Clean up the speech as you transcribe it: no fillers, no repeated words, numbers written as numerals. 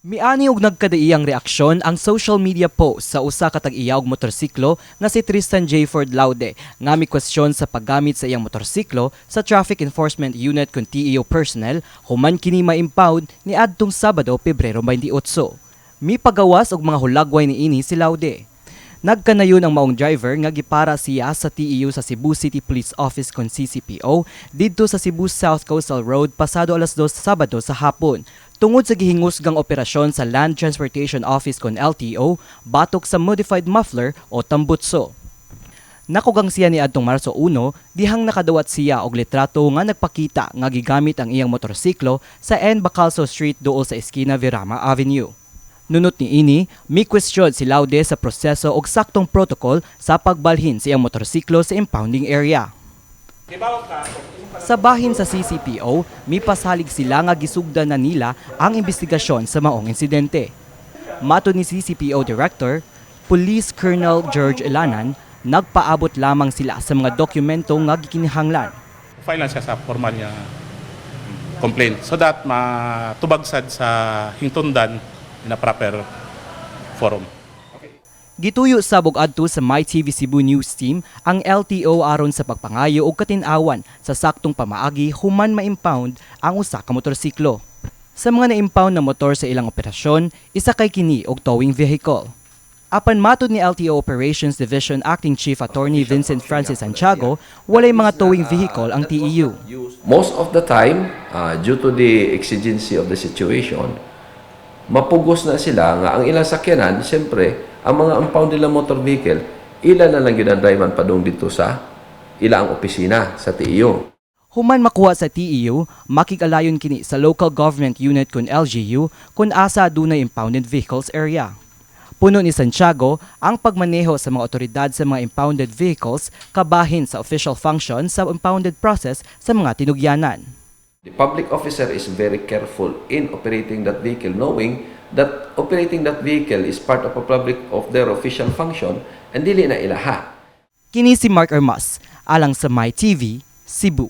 Miani og nagkadaiyang reaksyon ang social media post sa usa ka tag-iya og motorsiklo nga si Tristan J. Ford Laude nga mi-kwestiyon sa paggamit sa iyang motorsiklo sa Traffic Enforcement Unit kon TEU personnel human kini ma-impound ni adtong Sabado, Pebrero 28. Mipagawas og mga hulagway niini si Laude. Nagkanayon ang maong driver nga gipara siya sa TEU sa Cebu City Police Office kon CCPO didto sa Cebu South Coastal Road pasado alas 2 Sabado sa hapon. Tungod sa gihingusgang operasyon sa Land Transportation Office kon LTO batok sa modified muffler o tambutso. Nakugang siya ni adtong Marso 1 dihang nakadawat siya og litrato nga nagpakita nga gigamit ang iyang motorsiklo sa N. Bacalso Street duol sa Eskina Virama Avenue. Nunot ni ini, mi-question si Laude sa proseso og saktong protocol sa pagbalhin sa iyang motorsiklo sa impounding area. Sa bahin sa CCPO, mipasalig sila nga gisugdan na nila ang investigasyon sa maong insidente. Matod ni CCPO Director, Police Colonel George Ilanan, nagpaabot lamang sila sa mga dokumento nga gikinahanglan. File lang siya sa formal niya complaint so that matubag sad sa hingtundan in a proper forum. Gituyo sab og adto sa MyTV Cebu News Team ang LTO aron sa pagpangayo og katin-awan sa saktong pamaagi human ma-impound ang usa ka motorsiklo. Sa mga na-impound na motor sa ilang operasyon, isa kay kini og towing vehicle. Apan matod ni LTO Operations Division Acting Chief Attorney Vincent Francis Santiago, walay mga towing vehicle ang TEU. Most of the time, due to the exigency of the situation, mapugos na sila nga ang ilang sakyanan, siyempre, ang mga impound nila motor vehicle, ila na lang yun ang driver padung dito sa ilang opisina sa TEU. Human makuha sa TEU, makig-alayon kini sa Local Government Unit kun LGU kung asa adunay impounded vehicles area. Puno ni Santiago, ang pagmaneho sa mga otoridad sa mga impounded vehicles kabahin sa official function sa impounded process sa mga tinugyanan. The public officer is very careful in operating that vehicle, knowing that operating that vehicle is part of a public of their official function and dili na ilaha. Kini si Mark Armas, alang sa MyTV, Cebu.